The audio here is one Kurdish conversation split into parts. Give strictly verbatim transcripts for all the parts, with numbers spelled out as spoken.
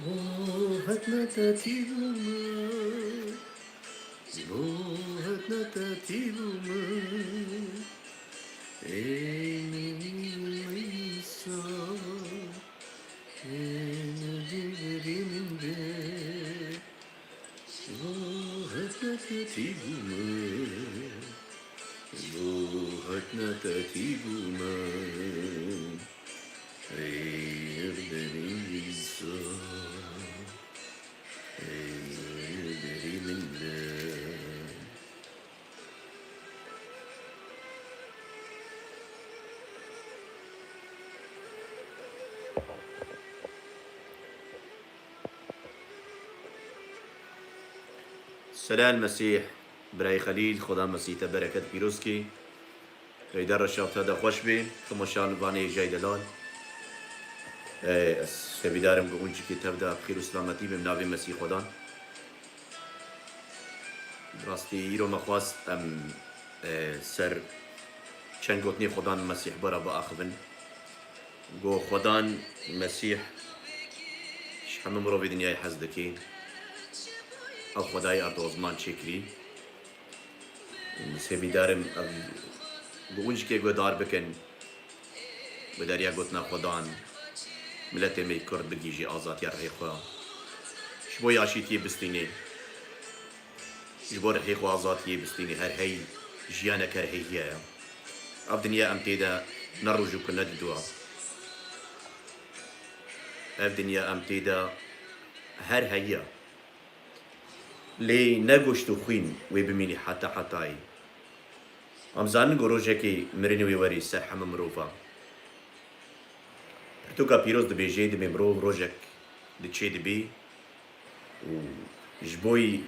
Bo hetna te tî bûme, bo hetna te tî bûme. Ey min Îsa, ey min dîlberî min be. Bo hetna te tî bûme, bo hetna te tî bûme. Ey Erdemî Îsa, ey Erdemî min be. Sela el Mesîh, birayê Xelîl, Xuda Mesîh te bereket pîroz kî. Heyder reşa te de xweş bê, temaşevanê hêjayî delal. Ê, ez hêvîdar im ku hûn jî kê tev de bi xêr û selametî bin, navê Mesîh Xudan. Rastî îro me xwest em, e, ser çend gotinê Xudan Mesîh bo re biaxivin. Go Xudan Mesîh ji hemû mirovê dinyayê hez dike. Ew Xwedayê erd û ezman çêkirî. Ez hêvîdar im ev bi hûn jî kê guhdar bikin. Bi deriya gotina Xudan, miletê me yê Kurd bigihîjî azadiya rihê xwe. Ji bo yaşîtiyê bistînê, ji bo rihê xwe azadiyê bistînê, her hey jiyanek her hey heye. Ev dinya em tê de ne roj û ku ne diduwa. Ev dinya em tê de her heye. Lê ne goşt û xwîn wê bimînî heta hetayî. Em zanin ku rojekê mirinê wê werî ser hemû mirovan. Pirtûka pîroz dibêje, dibê mirov rojek diçê dibê û ji bo yî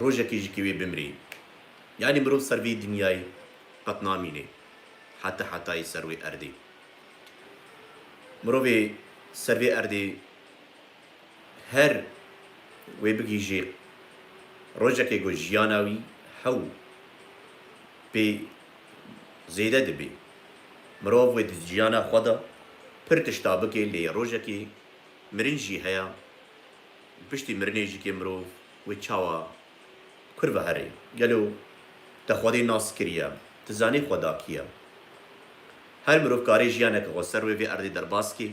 rojekê jî kê wê bimrê. Yanî mirov ser vê dinyayê qet namîne. Heta hetayî ser wê erdê. Mirovê ser vê erdê her wê bigihîjê rojekê ku jiyana wî hew pê zêde dibe. Mirov wê di jiyana xwe de pir tişta bike, lê rojekê mirin jî heye. Piştî mirinê jî kê mirov wê çawa kur ve herê? Gelo te Xwedê nas kiriye? Tu zanî Xweda kî ye? Her mirov karê jiyaneke xwe ser wê vê erdê derbas kê.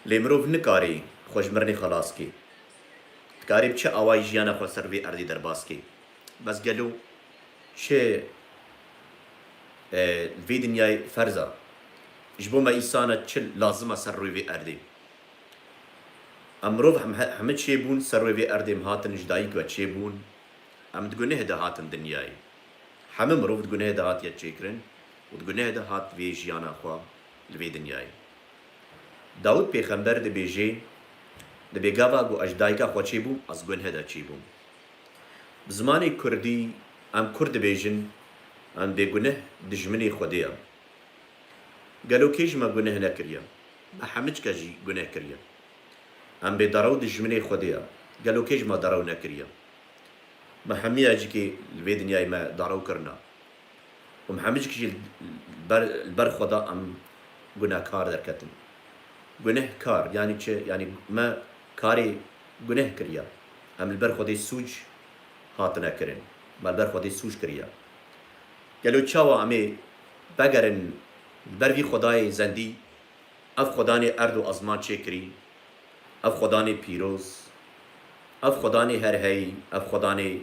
Lê mirov nikarê xwe ji mirinê xelas kê. Dikarê bi çi awayî jiyana xwe ser vê erdê derbas kê? Bes gelo çi, e, vê dinyayê ferz e? Ji bo me îsana çi lazim e ser rûyê vê erdê? Em mirov hem, heme çêbûn ser rûyê vê erdê, em hatin ji dayik ve çêbûn. Em di guneh de hatin dinyayê. Hemû mirov di gunehê de hatiye çêkirin û di gunehê de hat vê jiyana xwe li vê dinyayê. Dawûd pêxember dibêje, dibê gava ku ez ji dayika xwe çêbûm, ez gunehê de çêbûm. Bi zimanê kurdî em kurd dibêjin, em bê guneh dijminê Xwedê ye. Gelo kê ji me guneh nekiriye? Me hemicke jî guneh kiriye. Em bê derew dijminê Xwedê ye. Gelo kê ji me derew nekiriye? Me hemiya jî kê li vê dinyayê me derew kirine. Û me hemicik jî li ber, li ber Xweda em gunehkar derketin. Gunehkar, yanî çi? Yanî me karê guneh kiriye. Em li ber Xwedê sûc hatine kirin. Me li ber Xwedê sûc kiriye. Gelo çawa em ê vegerin li ber vî Xwedayê zendî, ev Xwedanê erd û ezman çêkirî, ev Xwedanê pîroz, ev Xwedanê her heyî, ev Xwedanê,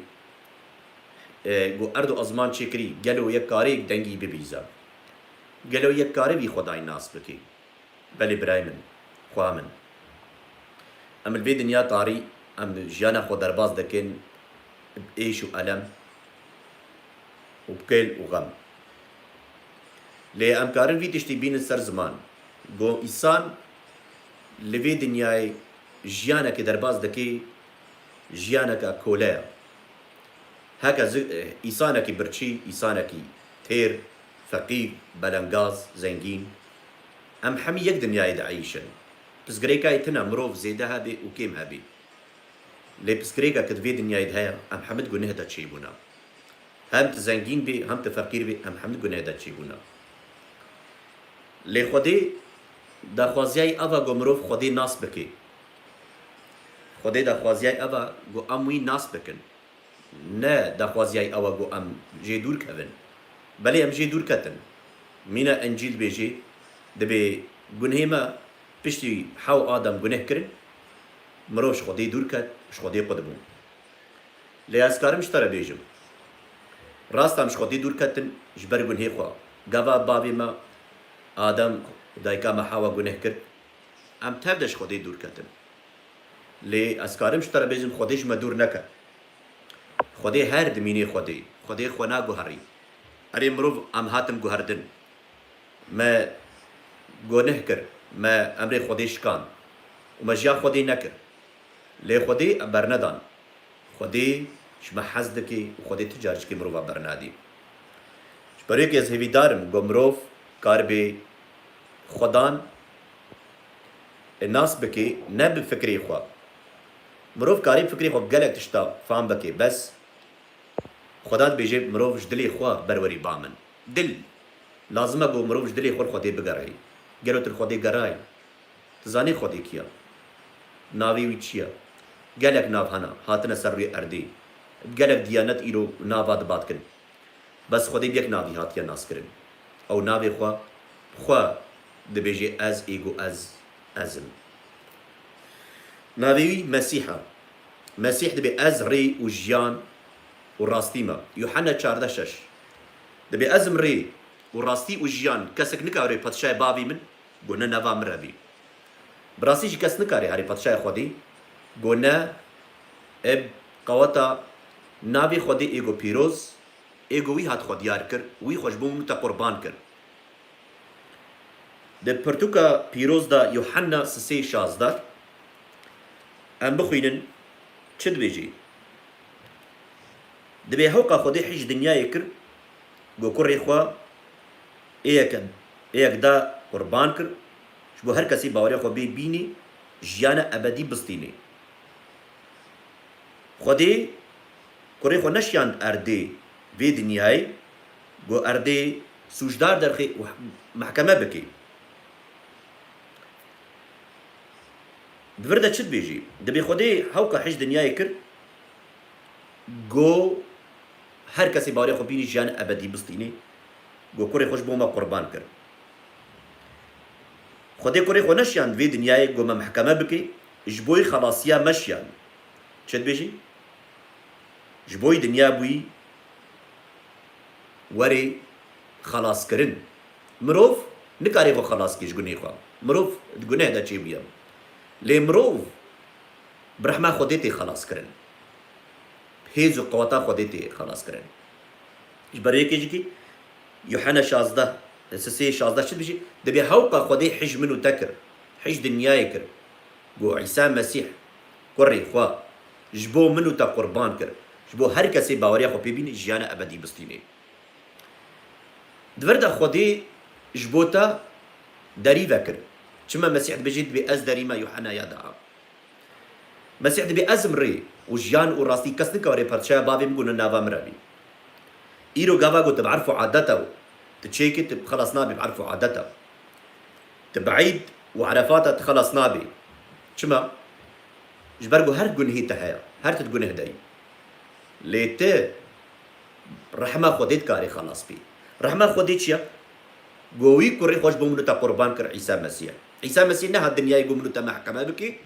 e, ku erd û ezman çêkirî, gelo yek karê dengî bibîze? Gelo yek kare vî Xwedayî nas bike? Belê birayê min, xweha min. Em li vê dinya tarî, em jiyana xwe derbas dikin bi êş û elem û bi kêl û xem. Lê em karin vî tiştî bînin ser ziman. Go îsan li vê dinyayê jiyanekê derbas dike, jiyaneke kole ye. Heke zi-, îsanekî birçî, îsanekî têr, feqîr, belengaz, zengîn, Em hemî yek dinyayê dieyşin. Pirsgirêkayê tune mirov zêde hebe û kêm hebe. Lê pirsgirêka ku di vê dinyayê de heye, em hemî di guneh de çêbûne. Hem tu zengîn bî, hem tu feqîr bî, em hemî di guneh de çêbûne. Lê Xwedê daxwaziya wî ev e ku mirov Xwedê nas bike. Xwedê daxwaziya wî ev e ku em wî nas bikin. Ne daxwaziya wî ew e ku em jê dûr kevin. Belê em jê dûr ketin. Mîna Încîl dibêje, dibê gunhê me piştî hew Adem guneh kirin, mirov ji Xwedê dûr ket, ji Xwedê qut bû. Lê ez karim ji te re bêjim. Rast em ji Xwedê dûr ketin ji ber gunhê xwe. Gava bavê me Adem û dayika me Hewa guneh kir. Em tev de ji Xwedê dûr ketin. Lê ez karim ji te re bêjim, Xwedê ji me dûr neke. Xwedê her dimînê Xwedê. Xwedê xwe naguherî. Erê mirov em hatin guherdin. Me guneh kir. Me emrê Xwedê şikan. Û me jiya Xwedê nekir. Lê Xwedê em bernedan. Xwedê ji me hez dike û Xwedê tu car jikê mirova bernadî. Ji ber wê yekê ez hêvîdar im ku mirov karibe Xwedan nas bike, ne bi fikrê xwe. Mirov karê bi fikrê xwe gelek tişta fam bike, bes Xweda dibêje mirov ji dilê xwe berwerî ba min. Dil. Lazim e ku mirov ji dilê xwe li Xwedê bigerê. Gelo tu li Xwedê gerayî? Tu zanî Xwedê kî ye? Navê wî çi ye? Gelek nav hene, hatine ser rûyê erdê. Gelek diyanet îro nava dibat kin. Bes Xwedê bi yek navî hatiye naskirin. Ew navê xwe, xwe dibêje ez ê ku ez, ez im. Navê wî Mesîh e. Mesîh dibê ez rê û jiyan û rastî me. Yuhanna çardeh şeş. Dibê ez im rê û rastî û jiyan, kesek nikare padşahê bavê min, ku ne nava min re bî. Bi rastî jî kes nikare herê padşahê Xwedê, ku ne eb qeweta navê Xwedê ê ku pîroz, ê ku wî hat xwe diyar kir, wî xwe ji bo min te qurban kir. Di pirtûka pîroz de Yuhanna sisê şazdeh em bixwînin çi dibêjî? Dibê hewqa Xwedê hij dinyayê kir, ku kurê xwe ê yek, ê yek da qurban kir, ji bo her kesê baweriya xwe bê bînî, jiyana ebedî bistînê. Xwedê kurê xwe neşiyand erdê vê dinyayê, ku erdê sûcdar derxê û mehkeme bikê. Di vir de çi dibêjî? Dibê Xwedê hewka hij dinyayê kir, ku her kesê baweriya xwe bînî jiyan ebedî bistînê, ku kurê xwe ji bo me qurban kir. Xwedê kurê xwe neşiyand vê dinyayê ku me mehkeme bike, ji bo xelasiya me şiyand. Çi dibêjî? Ji bo dinya bûyî werê xelaskirin. Mirov nikare xwe xelas ke ji gunê xwe. Mirov di guneh de çêbûye. Lê mirov bi rehma Xwedê tê xelaskirin. Hêz û qeweta Xwedê tê xelaskirin. Ji ber yekê jî kî Yuhanna şazdeh, sisê şazdeh çi dibêjî? Dibê hewqa Xwedê hij min û te kir. Hij dinyayê kir. Ku Îsa Mesîh, kurê xwe, ji bo min û te qurban kir. Ji bo her kesê baweriya xwe pê bîne, jiyana ebedî bistîne. Di vir de Xwedê ji bo te derî vekir. Çima Mesîh dibêje, dibê ez derî me, Yuhanna ya daha. Mesîh dibê ez im rê û jiyan û rastî, kes nikare padşaya bavê min ku ne nava min re bî. Îro gava ku tu bi erf û adeta û tu çêkî, tu xelas nabî bi erf û adeta. Tu bi Eîd û Erefata tu xelas nabî. Çima? Ji ber ku her gunhê te heye, her tu di guneh de yî. Lê tu rehma Xwedê dikarê xelas bî. Rehma Xwedê çi ye? Ku wî kurê xwe ji bo min û te qurban kir, Îsa Mesîh. Îsa Mesîh nehat dinyayê ku min û te mehkeme bike,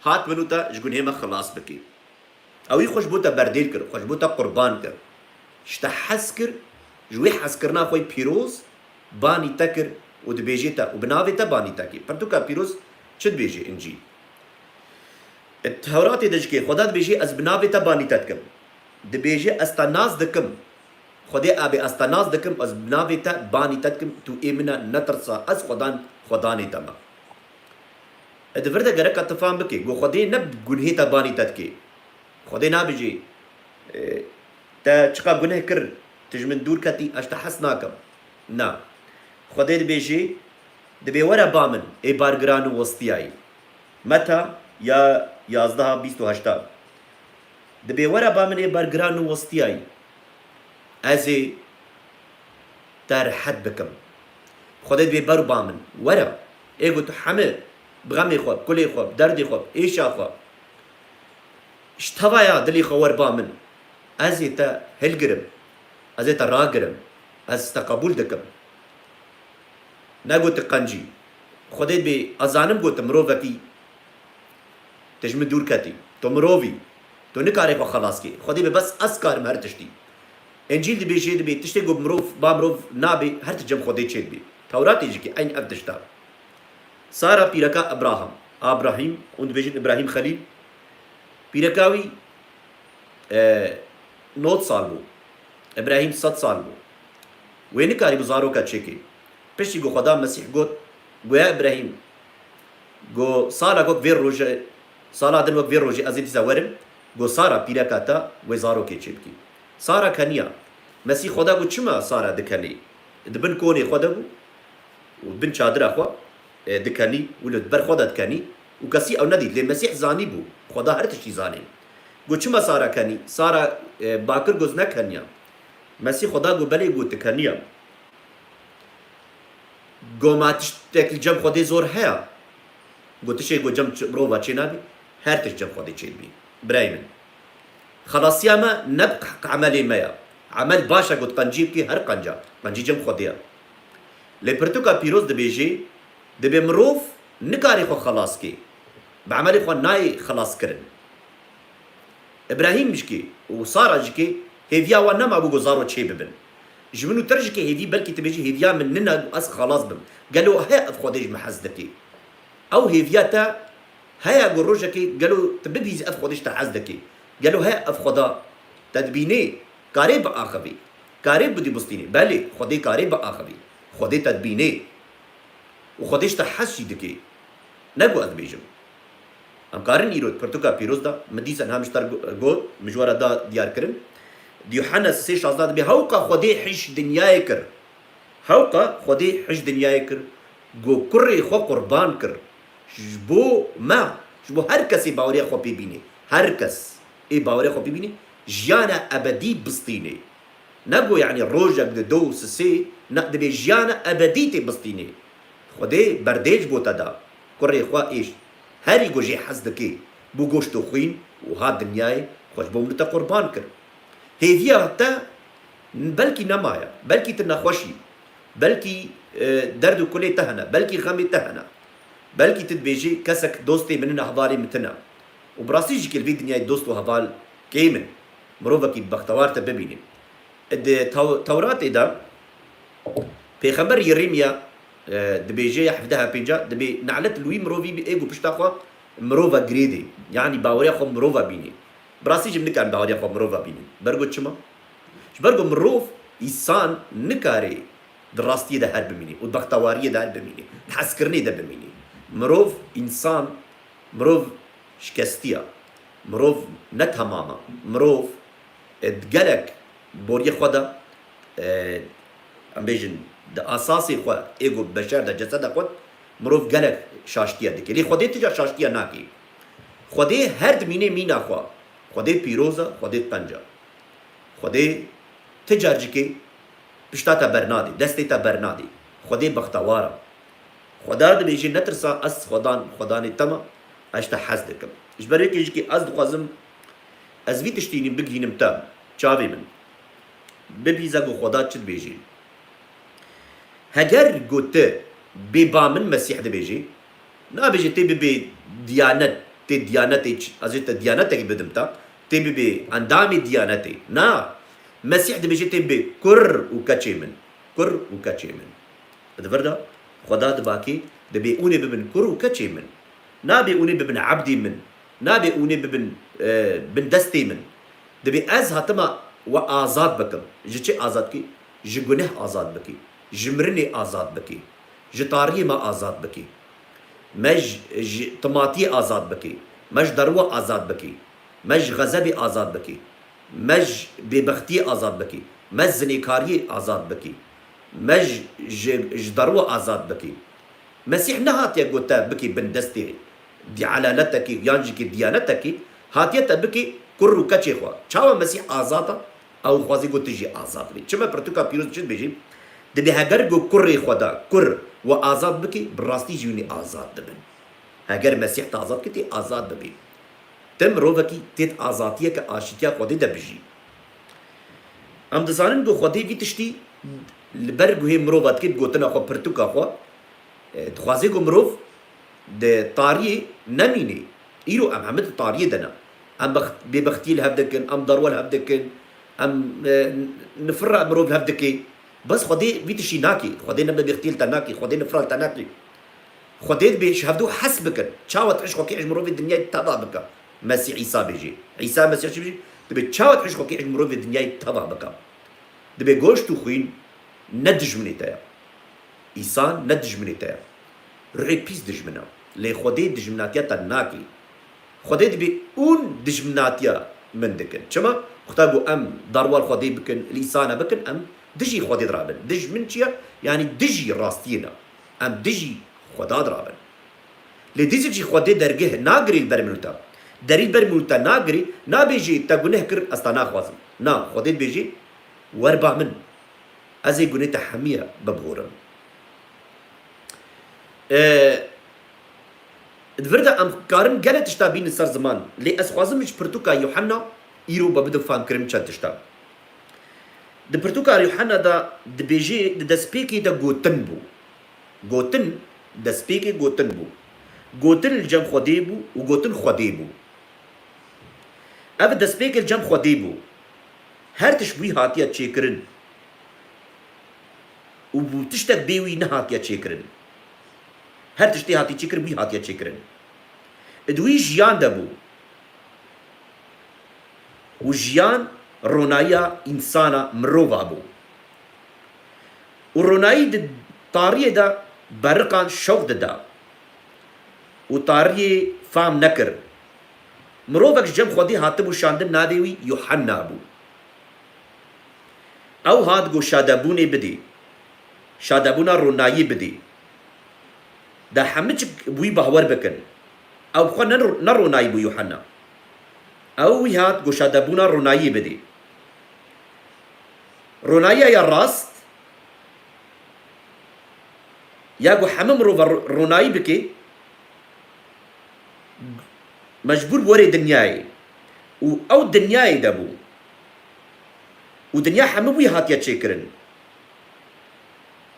hat min û te ji gunhê me xilas bike. Ew wî xwe ji bo te berdêl kir, xwe ji bo te qurban kir. Ji te hez kir, ji wê hezkirina xwe yî pîroz banî te kir û dibêjê te û bi navê te banî te kir. Pirtûka pîroz çi dibêje Încîl? Di Tewratê de jî kê Xweda dibêje, ez bi navê te banî te dikim. Dibêje, ez te nas dikim. Xwedê abê ez te nas dikim, ez bi navê te banî te dikim, tu ê min e, netirsa, ez Xwedan, Xwedanê te me. E, di vir de gereka tu fam bikê, ku Xwedê ne bi gunhê te banî te dikê. Xwedê nabêjê, e, te çiqa guneh kir, tu ji min dûr ketî, ez ji te hez nakim. Na. Xwedê dibêjê, Dibê were ba min ê bargiran û westiyayî. Meta ya yazdeha bîst û heşta. Dibê were ba min ê bargiran û westiyayî. Ez ê te rehet bikim. Xwedê dibê ber ba min. Were. Ê got heme bi xemê xwe, bi kulê xwe, bi derdê xwe, bi êşa xwe. Ji tevaya dilê xwe wer ba min. Ez ê te hilgirim. Ez ê te ragirim. Ez te qebûl dikim. Negot tu qencî. Xwedê dibê ez zanim got tu mirovekî. Tu ji min dûr ketî. Tu mirov î. Tu nikarê xwe xelas kî. Xwedê dibê bes ez karim her tiştî. Încîl dibêjê dibê tiştê ku mirov ba mirov nabê her tişt cem Xwedê çêdibê. Tewratê jî kî eyn ev tişt e. Sara pîreka Abraham, Abrahîm, hûn dibêjin Îbrahîm Xelîl, pîreka wî, e, nod sal bû. Îbrahîm sed sal bû. Wê nikarîbû zaroka çêkê. Piştî ku Xweda Mesîh got, goya Îbrahîm, go sala ku vê roje, sala din wek vê rojê ez ê dîsa werim, go Sara pîreka te wê zarokê çêbikî. Sara keniya. Mesîh Xweda got, çima Sara dikenî? Di bin konê xwe de bû û bin çadira xwe, e, dikenî û li ber xwe de dikenî û kesî ew nedît. Lê Mesîh zanîbû, Xweda her tiştî zanî. Got, çima Sara kenî? Sara, e, bakir got, nekeniya. Mesîh Xweda got, belê got, tu keniya. Go ma tiştek li cem Xwedê zor heye? Go tiştê go cem ç-, mirova çênabî, her tişt cem Xwedê çêdibî. Birayê min. Xelasiya me ne bi q-, emelê me ya. Emel baş e, got qencî bikî, her qenca. Qencî cem Xwedê ya. Lê pirtûka pîroz dibêjê, dibê mirov nikarê xwe xelas kê. Bi emelê xwe nayê xelas kirin. Îbrahîm jikê û Sara jikê hêviya wan nemabû ku zaro çê bibin. Ji min û te jikê hêvî belkî tu bêjî hêviya min nina ku ez xelas bim. Gelo heye ev Xwedê ji min hez dike? Ew hêviya te heye ku rojekê gelo tu bibîzî ev Xwedê ji te hez dike? Gelo heye ev Xweda te dibînê karê biaxivî? Karê bidî bistînê? Belê, Xwedê karê biaxivî. Xwedê te dibînê. Û Xwedê ji te hez jî dike. Ne ku ez dibêjim. Em karin îro pirtûka pîroz de, min dîsa niha min ji te re got, min ji we re da diyar kirin. Di Yuhanna sê şazda dibê, hewqa Xwedê hej dinyayê kir. Hewqa Xwedê hej dinyayê kir. Ku kurê xwe qurban kir. Ji bo me, ji bo her kesê baweriya xwe pê bînê. Her kes ê baweriya xwe pê bînê, jiyana ebedî bistînê. Ne ku, yanî, rojek di do û sisê, ne, dibê jiyana ebedî tê bistînê. Xwedê berdê ji bo te da. Kurê xwe êş. Herî ku jê hez dikê, bû goşt û xwîn û hat dinyayê, xwe ji bo min te qurban kir. Hêviya te belkî nemaye, belkî tu nexweş î, belkî, e, derd û kulê te hene, belkî xemê te hene. Belkî tu dibêjî, kesek dostê min in, hevalê min tune. Û bi rastî jî kê li vê dinyayê dost û heval kêm in. Mirovekî bextewar te bibînî. Di Tew-, Tewratê de Pêxember Yerêmiya, e, dibêje ya hevdeh pênca, dibê nelet li wî mirovî bi ê ku pişta xwe mirova girêdê. Yanî baweriya xwe mirova bînê. Bi rastî jî em nikarin baweriya xwe mirova bînin. Ber ku çima? Ji ber ku mirov, însan nikarê di rastiyê de her bimînê û di bextewariyê de her bimînê, di hezkirinê de bimînê. Mirov, însan, mirov şikestiya. Mirov ne temam e. Mirov, e, di gelek boriyê xwe de, e, em bêjin, di asasê xwe, ê ku beşer de, ceseda xwe, mirov gelek şaştiya dike. Lê Xwedê ti car şaştiya nake. Xwedê her dimîne mîna xwe. Xwedê pîroz e, Xwedê penc e. Xwedê ti car cikê pişta te bernadê, destê te bernadê. Xwedê bextewar e. Xweda dibêje, netirsa, ez Xwedan, Xwedanê te me, ez ji te hez dikim. Ji ber wê kê jikê ez dixwazim, ez vî tiştînî bigihînim te, çavê min. Bibîze ku Xweda çi dibêje. Heger ku tu bê ba min Mesîh dibêjî, nabêje tê bibê diyanet, tê diyanetê çi, ez ê te diyanetekî bidim te, tê bibê endamê diyanetê. Na, Mesîh dibêje tê bibê kur û keçê min. Kur û keçê min. Di vir de Xweda dibakê, dibê hûnê bibin kur û keçê min. Nabê hûnê bibin ebdê min. Nabê hûnê bibin, e, bin destê min. Dibê ez hatime we azad bikim. Ji çi azad kî? Ji guneh azad bikî. Ji mirinê azad bikî. Ji tariyê me azad bikî. Me ji, ji timatiyê azad bikî. Me ji derwa azad bikî. Me ji xezebê azad bikî. Me ji bêbextiyê azad bikî. Me ji zinêkariyê azad bikî. Me ji, ji, ji derwa azad bikî. Mesîh nehatiye got te bikî bin destê dialaletekî yan jî kî diyanetekî, hatiye te bikî kur û keçê xwe. Çawa Mesîh azad e? Ew xwazî got tu jî azad bî. Çima pirtûka pîroz çi dibêjî? Dibê heger got kurê xwe de kur we azad bikî, bi rastî jî hûn ê azad dibin. Heger Mesîh te azad kir, tê azad bibî. Ti mirovekî têt azadiyeke aşîtiya Xwedê de bijî. Em dizanin ku Xwedê vî tiştî li ber guhê mirova dike, bi gotina xwe, pirtûka xwe, e, dixwaze ku mirov di tariyê nemîne. Îro em hemî di tariyê de ne. Em bext-, bêbextiyê li hev dikin, em darwa li hev dikin, em, e, nifira mirov li hev dike. Bes Xwedê vî tiştî nake. Xwedê ne bêbextiyê li te nake. Xwedê nifira li te nake. Xwedê dibê ji hevdu hez bikin. Çawa tu hişk xwe kê ji mirovê dinyayê teva bike? Mesîh Îsa bêjê. Îsa Mesîh çi bêjê? Dibê çawa tu hişk xwe kê ji mirovê dinyayê teva bike? Dibê goşt û xwîn ne dijminê te ye. Îsan ne dijminê te ye. Ruhê pîs dijmin e. Lê Xwedê dijminatiya te nake. Xwedê dibê hûn dijminatiya min dikin. Çima? Xweda got em darwa li Xwedê bikin, li Îsana bikin, em dijî Xwedê dirabin. Dijmin çi ye? Yanî dijî rastiyê ne. Em dijî Xweda dirabin. Lê dîsik jî Xwedê dergeh nagirê li ber min û te. Derî li ber min û te nagirê, nabêjê te guneh kir, ez te naxwazim. Na, Xwedê dibêjê, wer ba min. Ez ê gunê te hemiye biborim. E, Di vir de em karin gelek tişta bînin ser ziman, lê ez xwazim ji pirtûka Yuhanna îro we bidim famkirin çend tişta. Di pirtûka Yuhanna de dibêjê, di destpêkê de gotin bû. Gotin, destpêkê gotin bû. Gotin li cem Xwedê bû û gotin Xwedê bû. Ev destpêkê li cem Xwedê bû. Her tişt bi wî hatiye çêkirin. Û bû tiştek bê wî nehatiye çêkirin. Her tiştê hatî çêkirin, wî hatiye çêkirin. Di wî jiyan de bû. Û jiyan ronayiya însana mirova bû. Û ronayî di tariyê de beriqan şewq dida. Û tariyê fam nekir. Mirovek ji cem Xwedê hatibû şandin, navê wî Yuhanna bû. Ew hat got şadebûnê bidê. Şadebûna ronayî bidê. De hemû çik bi wî bahwer bikin. Ew bi xwe ne, ne ronayî bû Yuhanna. Ew wî hat got şadebûna ronayî bidê. Ronayiya ya rast, ya ku hemû mirova ro-, ronayî bike, mecbûr bi werê dinyayê. Û ew dinyayê de bû. Û dinya hemû wî hatiye çêkirin.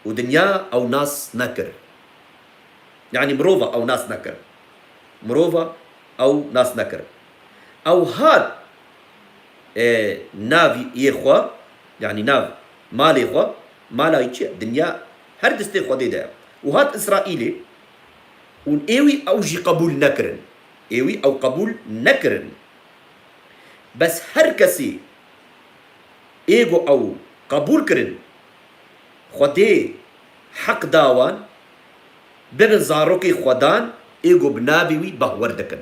Û dinya ew nas nekir. Yanî mirova ew nas nekir. Mirova ew nas nekir. Ew hat, e, navê xwe, yanî nav malê xwe, mala wî çi ye? Dinya her destê Xwedê de ye. Û hat Îsraîlê û ê wî ew jî qebûl nekirin. Ê wî ew qebûl nekirin. Bes her kesî ê ku ew qebûl kirin, Xwedê heq da wan bibin zarokê Xwedan, ê ku bi navê wî bahwer dikin.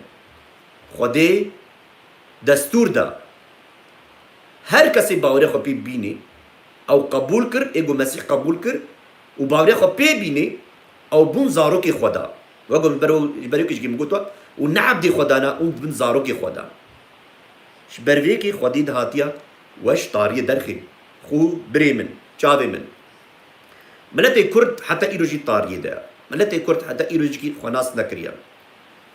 Xwedê destûr da. Her kesê bawerê xwe pê bînê, ew qebûl kir, ê ku Mesîh qebûl kir û bawerê xwe pê bînê, ew bûn zarokê Xweda. Wek min bero-, ji berê jî min got we, û ne ebdê Xweda ne, û bin zarokê Xweda. Ji ber vê yekê Xwedê dihatiya weş tariyê derxîn. Xû birê min, çavê min. Miletê Kurd heta îro jî tariyê de ye. Miletê Kurd heta îro jî xwe nas nekiriye.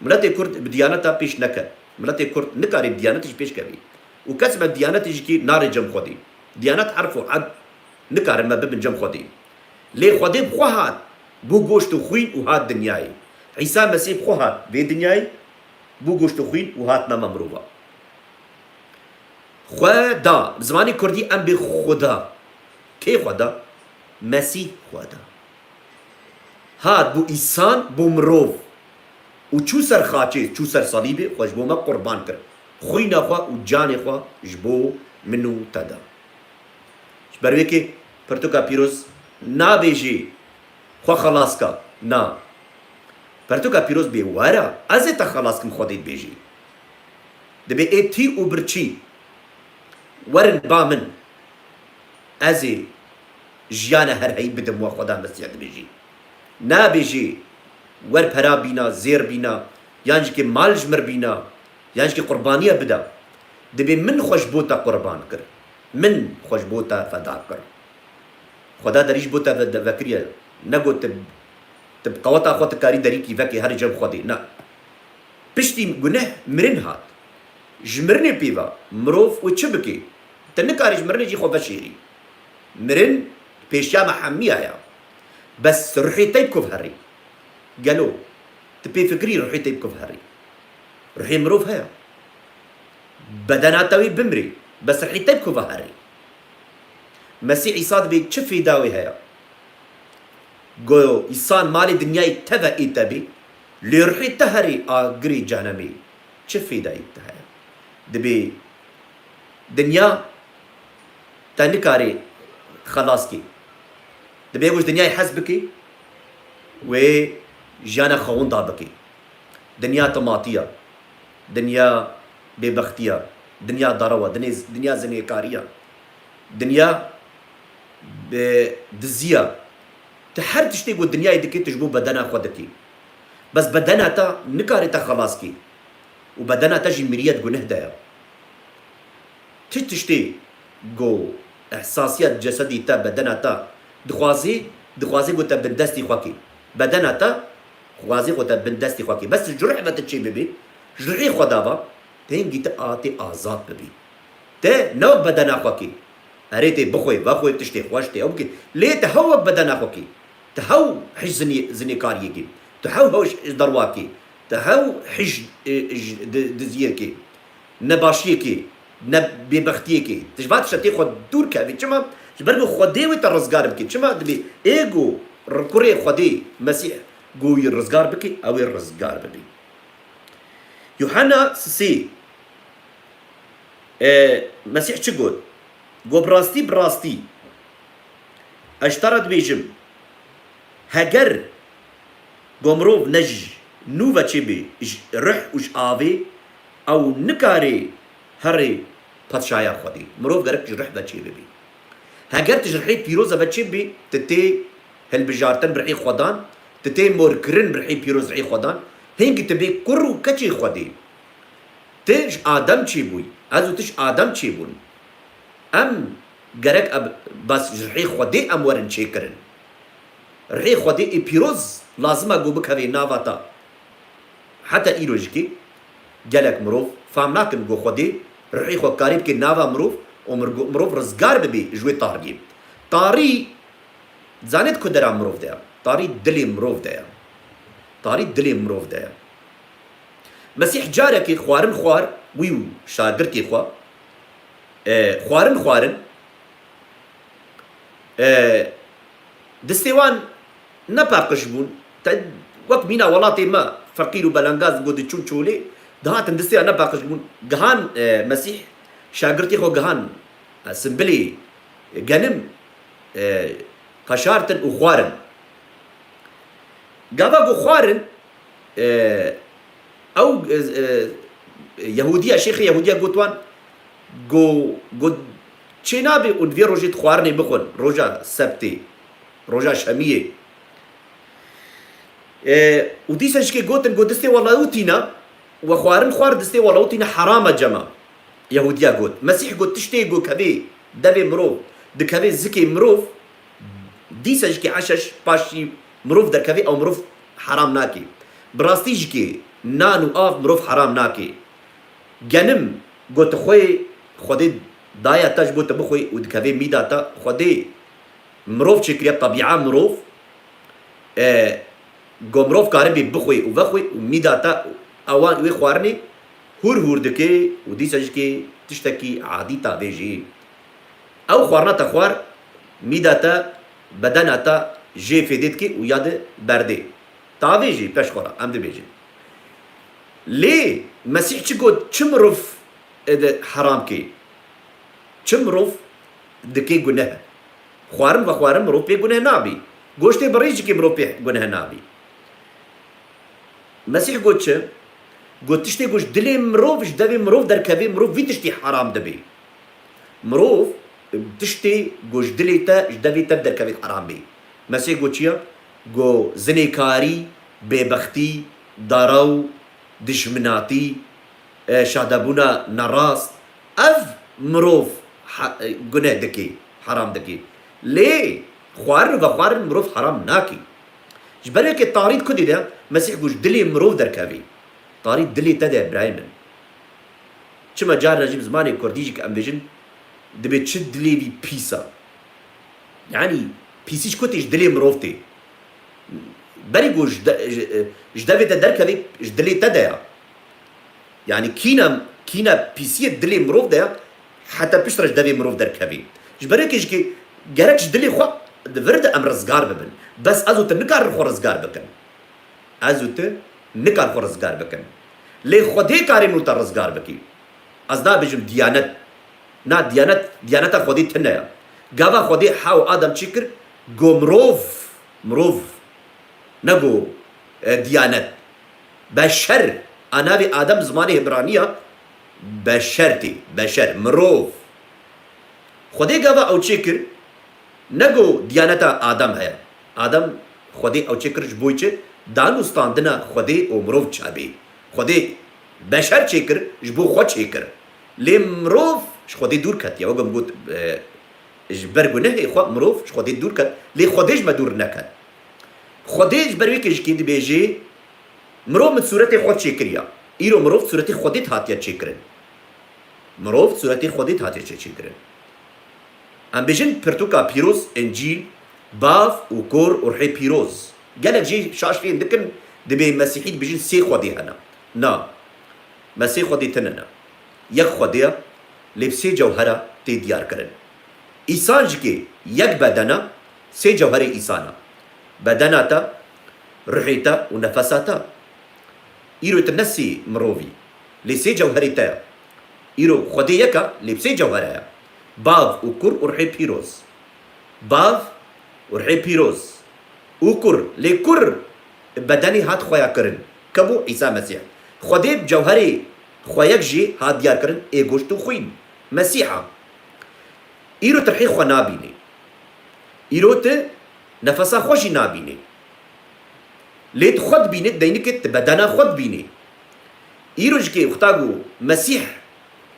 Miletê Kurd bi diyaneta pêş neket. Miletê Kurd nikare bi diyanetê jî pêş kevî. Û kes me diyanetê jî kî nare cem Xwedê. Diyanet herf û ed nikarin me bibin cem Xwedê. Lê Xwedê bi xwe hat, bû goşt û xwîn û hat dinyayê. Îsa Mesîh bi xwe hat vê dinyayê, bû goşt û xwîn û hat nema mirova. Xweda, bi zimanê kurdî em bê Xweda. Kê Xweda? Mesîh Xweda. Hat bû îsan, bû mirov. Û çû ser xaçê, çû ser salîbê, xwe ji bo me qurban kir. Xwîna xwe û canê xwe ji bo min û te da. Ji ber wê kê pirtûka pîroz nabêjê xwe xelas ka. Na. Pirtûka pîroz bê were, ez ê te xelas kim Xwedê dibêjê. Dibê ê tî û birçî werin ba min. Ez ê jiyana her heyî bidim we Xweda Mesîh dibêjî. Nabêjî wer pera bîna, zêr bîna, yan jî ke mal ji mir bîna, yan jî ke qurbaniye bida, dibê min xwe ji bo te qurban kir. Min xwe ji bo te feda kir. Xweda derî ji bo te ve-, vekiriye. Negot tu, tu bi qeweta xwe tu karî derîkî vekê herî cem Xwedê. Na. Piştî guneh mirin hat. Ji mirinê pê ve mirov wê çi bike? Tu nikarî ji mirinê jî xwe veşêrî. Mirin pêşiya me hemiya ya. Bes ruhê te bi ku ve herî? Gelo tu pê fikirî ruhê te bi ku ve herî? Ruhê mirov heye. Bedena te wê bimrê. Bes ruhê te bi ku ve herî? Mesîh Îsa dibê çi fêda wê heye? Go însan malê dinyayê teve ê te bê, lê ruhê te herê agirê cehenemê, çi fêdayê te heye? Dibê dinya te nikarê xelas kê. Dibê ku ji dinyayê hez bikê, wê jiyana xewinda bikê. Dinya tematiya, dinya bêbextiya, dinya derewa, dinê-, dinya zinêkariya, dinya bi diziya. Tu her tiştê ku dinyayê dikê, tu ji bo bedena xwe dikî. Bes bedena te nikarê te xelas kî. Û bedena te jî miriye di guneh de ye. Ti tiştê ku ehsasiya cesedî te, bedena te dixwazî, dixwazî ku te bindestî xwe kî. Bedena te dixwazî ku te bindestî xwe kî. Bes ji ruh ve tu çê bibî, ji ruhê xwe de ve, Tengî tu a tê azad bibî. Te ne wek bedena xwe kê. Erê tê bixwê, vexwê, tiştê xweş tê ew bikê. Lê tu hew wek bedena xwe kê. Tu hew hij zinî-, zinêkariyê kê. Tu hew hew ji derwa kê. Tu hew hij, e, ji di-, diziyê kê. Nebaşiyê kê. Ne bêbextiyê kê. Tu ji van tişta tê xwe dûr kevî. Çima? Ji ber ku Xwedê wê te rizgar bikê. Çima dibê ê ku kurê Xwedê Mesîh ku wî rizgar bikê, ew ê rizgar bibî. Yuhanna sisê, e, Mesîh çi got? Got, bi rastî, bi rastî, ez ji te re dibêjim, heger ku mirov ne ji nû ve çêbê, ji rih û ji avê, ew nikarê herê padşahiya Xwedê. Mirov gerek ji rih ve çêbibê. Heger tu ji rihê pîroz ve çêbî, tu tê hilbijartin bi rihê Xwedan, tu tê morkirin bi rihê pîroz rihê Xwedan, hingî tu bê kur û keçê Xwedê. Tu ji Adem çêbûyî, ez û tu ji Adem çêbûn. Em gerek eb-, bes ji rihê Xwedê em werin çêkirin. Rihê Xwedê ê pîroz lazim e ku bikeve nava te. Heta îro jikê gelek mirov fam nakin ku Xwedê ruhê xwe karî bike nava mirov û mir-, mirov rizgar bibê ji wê tariyê. Tarî zanê di ku dera mirov de ye? Tarî dilê mirov de ye. Tarî dilê mirov de ye. Mesîh carekê xwarin xwar, wî û şagirtê xwe, e, xwarin xwarin, e, distê wan nepaqij bûn. Te wek mîna welatê me feqîr û belengaz ku diçûn çolê, dihatin distê wan nepaqij bûn. Gihan, e, Mesîh şagirtê xwe gihan, e, simbilê genim, e, qeşartin û xwarin. Gava ku xwarin, e, ew, e, e, Yehûdiya, şêxê Yehûdiya got wan, got, got, çê nabe û vê rojê di xwarinê bixwin, roja sebtê, roja şemiyê. E, û dîsa jikê gotin, got, distê we lewtîna, we xwarin xwar, distê we lewtîna, heram e cema. Yehûdiya got. Mesîh got, tiştê ku kevê devê mirov, dikeve zikê mirov, dîsa jikê eşeş paşî mirov derkeve, ew mirov heram nake. Bi rastî jikê nan û av mirov heram nake. Genim got, xwê Xwedê daya te ji bo te bixwê û dikeve mîda te. Xwedê mirov çêkiriye, tebîa mirov, e, ku mirov karibê bixwê û vexwê û mîda te ewan wê xwarinê hûr hûr dike û dîsa jikê tiştekî adî tavê jî. Ew xwarina te xwar, mîda te, bedena te jê fêdê dike û ya di berdê. Tavê jî peş xwe re, em dibêjin. Lê Mesîh çi got, çi mirov, e, di heram kê? Çi mirov dike guneh? Xwarin vexwarin mirov pê guneh nabî. Goştê birî jikê mirov pê guneh nabî. Mesîh got çi? Got, tiştê ku ji dilê mirov, ji devê mirov derkevê, mirov vî tiştî heram dibê. Mirov, tiştê ku ji dilê te, ji devê te derkevê heram bê. Mesîh got çi ya? Got, zinêkarî, bêbextî, dara û dijminatî, e, şadebûna nerast, ev mirov ha-, e, guneh dike, heram dike. Lê xwarin û vexwarin mirov heram nake. Ji ber wê ke tarî di ku de, Mesîh got, ji dilê mirov derkevê. Tarî dilê te de, birayê min. Çima carna jî bi zimanê kurdî jî ke em bêjin, dibê çi dilê vî pîs a. Yanî pîsî ji ku tê, ji dilê mirov tê. Berî ku ji de-, ji, ji devê te derkevê, ji dilê te de ya. Yanî kîna, kîna pîsiyê dilê mirov de ya, heta piştre ji devê mirov derkevê. Ji ber wê ke ji ki gerek ji dilê xwe di vir de em rizgar bibin. Bes ez û tu nikarin xwe rizgar bikin. Ez û tu nikar xwe rizgar bikin. Lê Xwedê karê min û te rizgar bikî. Ez nabêjim diyanet. Na diyanet, diyaneta Xwedê tune ya. Gava Xwedê Hewa Adem çêkir, go mirov, mirov, ne go, e, diyanet. Beşer, a navê Adem zimanê Hibraniya, beşer tê, beşer, mirov. Xwedê gava ew çêkir, ne go diyaneta Adem heye. Adem Xwedê ew çêkir ji bo çi? Dan û standina Xwedê û mirov çabê. Xwedê beşer çêkir, ji bo xwe çêkir. Lê mirov ji Xwedê dûr ketiye. Wek em got, e, ji ber gunehê xwe mirov ji Xwedê dûr ket. Lê Xwedê ji me dûr neket. Xwedê ji ber wê ke ji kê dibêjê, mirov min sûretê xwe çêkiriya. Îro mirov sûretê Xwedê hatiye çêkirin. Mirov sûretê Xwedê hatiye çê-, çêkirin. Em bêjin pirtûka pîroz, Încîl, Bav û Kur û Rihê Pîroz. Gelek jê şaş fêm dikin, dibê Mesîhî dibêjin sê Xwedê hene. Na. Mesîh Xwedê tune ne. Yek Xwedê ye, lê bi sê cewhera tê diyar kirin. Îsan jikê yek bedena, sê cewherê îsana. Bedena te, ruhê te û nefesa te. Îro tu ne sê mirovî, lê sê cewherê te ye. Îro Xwedê yek e, lê bi sê cewhere ye. Bav û Kur û Rihê Pîroz. Bav û Rihê Pîroz û Kur. Lê Kur bedenê hat xweya kirin. Kebû Îsa Mesîh. Xwedê bi cewherê xwe yek jî hat diyar kirin, ê goşt û xwîn. Mesîha. Îro tu rihê xwe nabînî. Îro tu nefesa xwe jî nabînî. Lê tu xwe dibînî, deynikê tu bedena xwe dibînî. Îro ji kê wexta ku Mesîh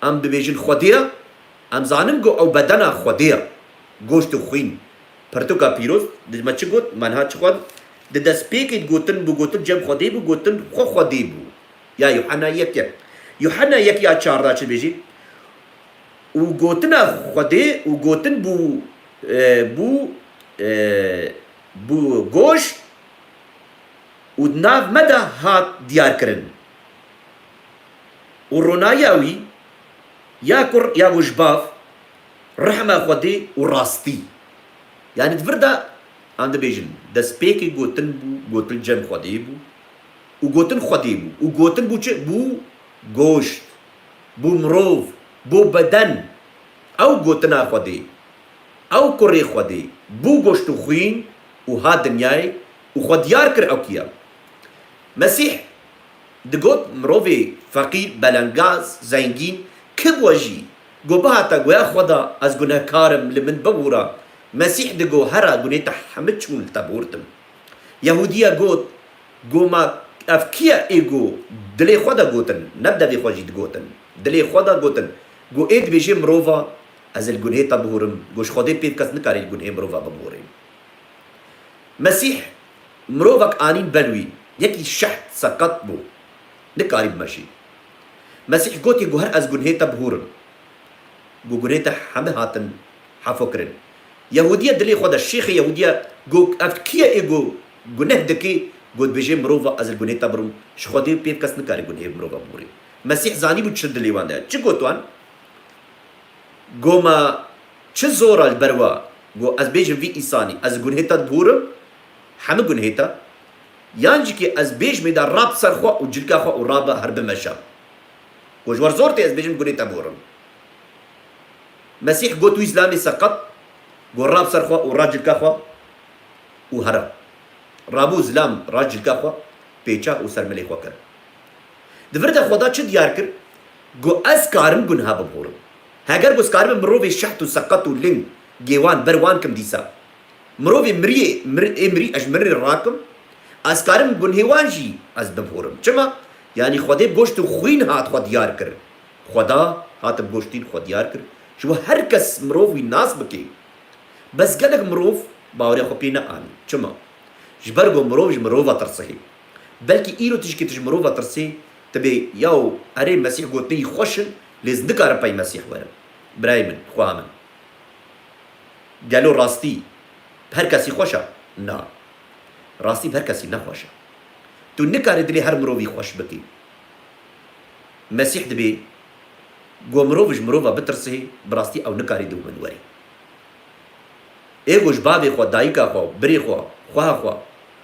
em dibêjin Xwedê ye, em zanin ku ew bedena Xwedê ye. Goşt û xwîn. Pirtûka pîroz, di me çi got? Me niha çi xwend? Di destpêkê gotin bû, gotin cem Xwedê bû, gotin xwe Xwedê bû. Ya Yuhanna yek yek. Yuhanna yek ya çardeh çi dibêjî? Û gotina Xwedê û gotin bû, e, bû, e, bû goşt û di nav me de hat diyar kirin. Û ronayiya wî ya kur ya wî ji bav, rehma Xwedê û rastî. Yanî di vir de em dibêjin, destpêkê gotin bû, gotin cem Xwedê bû û gotin Xwedê bû û gotin bû çi? Bû goşt, bû mirov, bû beden. Ew gotina Xwedê, ew kurê Xwedê, bû goşt û xwîn û hat dinyayê û xwe diyar kir ew kî ye. Mesîh digot, mirovê feqîr, belengaz, zengîn, kî bû jî, go bihata goya Xweda, ez gunehkar im, li min bibûra. Mesîh digo, hera gunê te hemî çûn, li te bihurtim. Yehûdiya got, go ma ev kî ye ê go dilê xwe de gotin, ne bi devê xwe jî digotin. Dilê xwe de gotin. Go ê dibêjê mirova, ez li gunhê te bihûrim. Go ji Xwedê pêv kes nikare li gunhê mirova bibihûrê. Mesîh mirovek anîn ber wî, yekî şeht seqet bû, nikarî bimeşî. Mesîh gotî, go her ez gunhê te bihûrim. Go gunhê te hemî hatin hefo kirin. Yehûdiya dilê xwe de, şêxê Yehûdiya go, ev kî ye ê go guneh dike, go dibêje mirova ez li gunhê te birim, ji Xwedê pêv kes nikare gunhê mirova bihûrê. Mesîh zanîbû çi dilê wan de ye. Çi got wan? Go ma çi zor e li ber we, go ez bêjim vî îsanî, ez gunhê te dibûrim, hemî gunhê te, yan jî kî ez bêjmê de rab ser xwe û cilka xwe û rabe her bimeşe. Go ji we re zor tê ez bêjim gunhê te bûrim. Mesîh got wî zilamê seqet, go rab ser xwe û ra cilka xwe û here. Rabû zilam ra cilka xwe pêça û ser milê xwe kir. Di vir de Xweda çi diyar kir? Go ez karim gunha bibûrim. Heger go ez karim mirovê şeht û seqet û ling gêwan ber wan kim dîsa. Mirovê miriyê, mir-, ê mirî ez ji mirinê rakim Ez karim gunhê wan jî ez bibhorim. Çima? Yanî Xwedê bi goşt û xwîn hat xwe diyar kir. Xweda hat bi goştîn xwe diyar kir. Ji bo her kes mirov wî nas bike. Bes gelek mirov baweriya xwe pê neanî. Çima? Ji ber ku mirov ji mirova tirsihê. Belkî îro tişkê tu ji mirova tirsê, tu bê, yaw, erê Mesîh gotinê xweş in, lê ez nikarim pey Mesîh werim. Birayê min, xweha min. Gelo rastî bi her kesî xweş e? Na. Rastî bi her kesî nexweş e. Tu nikarî dilê her mirovî xweş bikî. Mesîh dibê, ku mirov ji mirova bitirsê, bi rastî ew nikarî dû min werê. Ê ku ji bavê xwe, dayika xwe, birê xwe, xweha xwe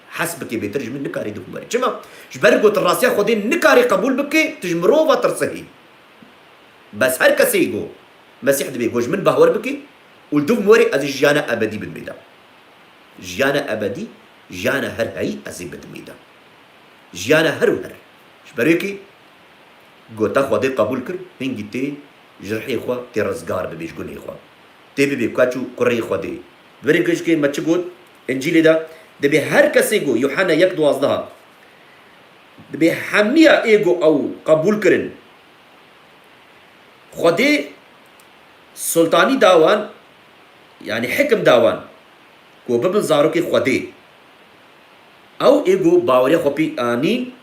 hes bikê bêtir, ji min nikarî dû min werê. Çima? Ji ber ku tu rastiya Xwedê nikarî qebûl bikê, tu ji mirova tirsihî. Bes her kesê ku Mesîh dibê, ku ji min bahwer bikî û li dûv min werê, ez ê jiyana ebedî bidimê de. Jiyana ebedî, jiyana her heyî ez ê bidimê de. Jiyana her û her. Ji ber wê kê ku te Xwedê qebûl kir, hingî tê ji rihê xwe tê rizgar bibê ji gunê xwe. Tê bibê keç û kurê Xwedê. Berê gişkê me çi got? Încîlê de dibê her kesê ku Yuhanna yek duwazdeh dibê hemiya ê ku ew qebûl kirin, Xwedê sultanî da wan, yanî hikim da wan, ku bibin zarokê Xwedê. Ew ê ku baweriya xwe pê anîn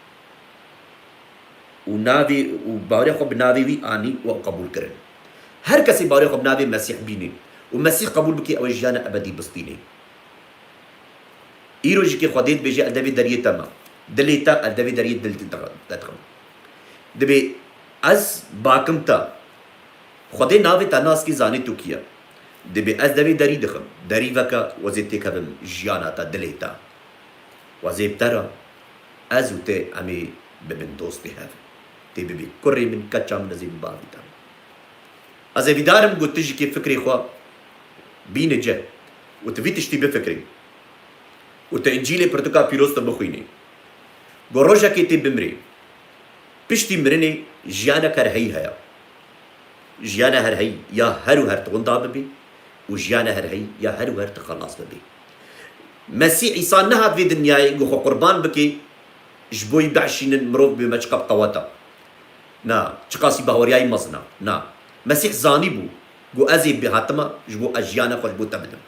û navê, û baweriya xwe bi navê wî anîn û ew qebûl kirin. Her kesê baweriya xwe bi navê Mesîh bînê û Mesîh qebûl bikê, ew ê jiyana ebedî bistînê. Îro jî kê Xwedê dibêje, ez devê deriyê te me. Dilê te, ez devê deriyê dil te dixim. Dibê, ez bakim te. Xwedê navê te nas kî, zanê tu kî ye. Dibê, ez devê derî dixim. Derî veke, wezê têkevim jiyana te, dilê te. Wezê bi te re, ez û te em ê bibin dostê hev. Tê bibî kurê min, keça min, ez ê bibavî te. Ez hêvîdar im ku tu ji kê fikrê xwe bîne cih û tu vî tiştî bifikrî û tu Încîlê pirtûka pîroz tu bixwînî. Ku rojekê tê bimrê, piştî mirinê jiyanek herheyî heye. Jiyana herheyî ya her û her tu winda bibî û jiyana herheyî ya her û her tu xelas bibî. Mesîh Îsa nehat vê dinyayê ku xwe qurban bikê, ji bo yî bihşînin, mirov bê me çiqas qewet e. Na, çiqasî baweriyayî mezin e. Na. Mesîh zanîbû ku ez ê bihatima ji bo ez jiyana xwe ji bo te bidim.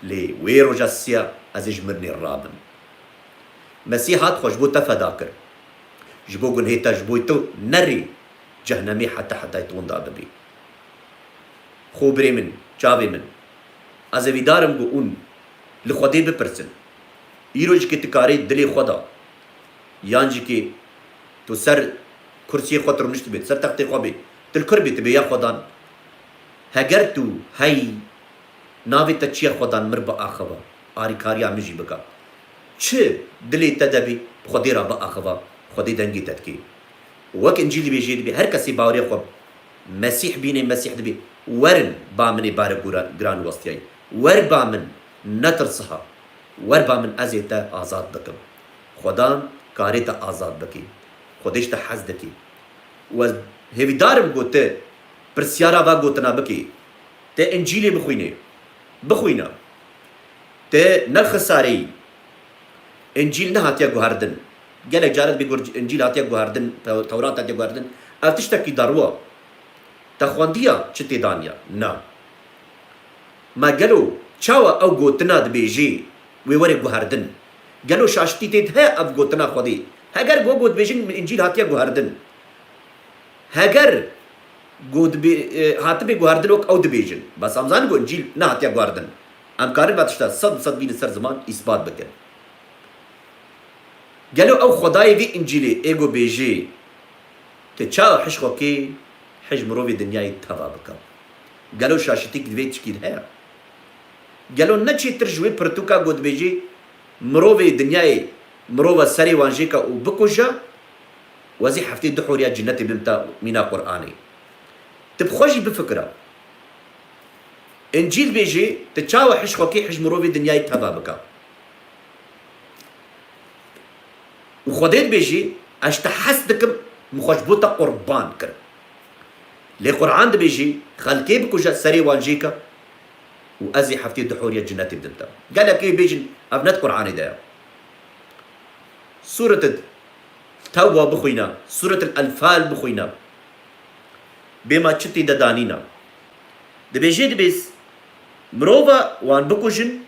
Lê wê roja siya ez ê ji mirinê rabim. Mesîh hat xwe ji bo te feda kir. Ji bo gunhê te, ji bo tu nerê cehnemê heta hetayê tu winda bibî. Xo birê min, çavê min, ez hêvîdar im ku hûn li Xwedê bipirsin. Îro jî kê tu karê dilê xwe da, yan jî kê tu ser kursiyê xwe tu rûniştibê, ser textê xwe bê, tu li kur bê, tu bê ya Xwedan. Heger tu heyî, navê te çi ye Xwedan, mir biaxive, arîkariya min jî bike. Çi dilê te de bê, bi Xwedê re biaxive, Xwedê dengê te dikê. Wek Încîl dibêje, dibê her kesê bawerê xwe Mesîh bînê, Mesîh dibê, werin ba min ê bare gura-, giran westiyayî. Wer ba min, netirsiha. Wer ba min, ez ê te azad bikim. Xwedan karê te azad bikê. Xwedê ji te hez dikê. Û ez hêvîdar im ku tu pirsyara va gotina bikî. Te Încîlê bixwînê. Bixwîne. Te nexisareyî. Încîl nehatiye guherdin. Gelek caran dibê gur-, Încîl hatiye guherdin, Tew-, Tewrat hatiye guherdin. Ev tiştekî darû e. Te xwendiya çi tê daniya? Na. Ma gelo çawa ew gotina dibêjê wê were guherdin? Gelo şaştî tê de heye ev gotina Xwedê? Heger ku ew got dibêjin Încîl hatiye guherdin. Heger ku dibê, e, hatibê guherdin wek ew dibêjin. Bes em zanin ku Încîl nehatiye guherdin. Em karin va tişta sed bi sed bînin ser ziman îsbat bikin. Gelo ew Xwedayê vê Încîlê ê ku bêjê, tu çawa hij xwe kê, hij mirovê dinyayê teva bike? Gelo şaşitîk di vê tişkî de heye? Gelo ne çêtir ji wê pirtûka ku dibêjê, mirovê dinyayê mirova serê wan jêke û bikuje, wezî heftê du horiya cinetê bimta mîna Qur'anê. Tu bi xwe jî bifikire. Încîl bêjê, tu çawa hij xwe kê, hij mirovê dinyayê teva bike? Û Xwedê dibêjê, ez ji te hez dikim, min xwe ji bo te qurban kir. Lê Qur'an dibêjê, xelkê bikuje, serê wan jêke û ez ê heftê du horiya cinetê bidim te. Gelek ê bêjin, ev ne di Qur'anê de ye. Sûret Tewba bixwîne, Sûret Enfal bixwîne. Bê ma çi tê de danîna. Dibêjê dibê mirova wan bikujin,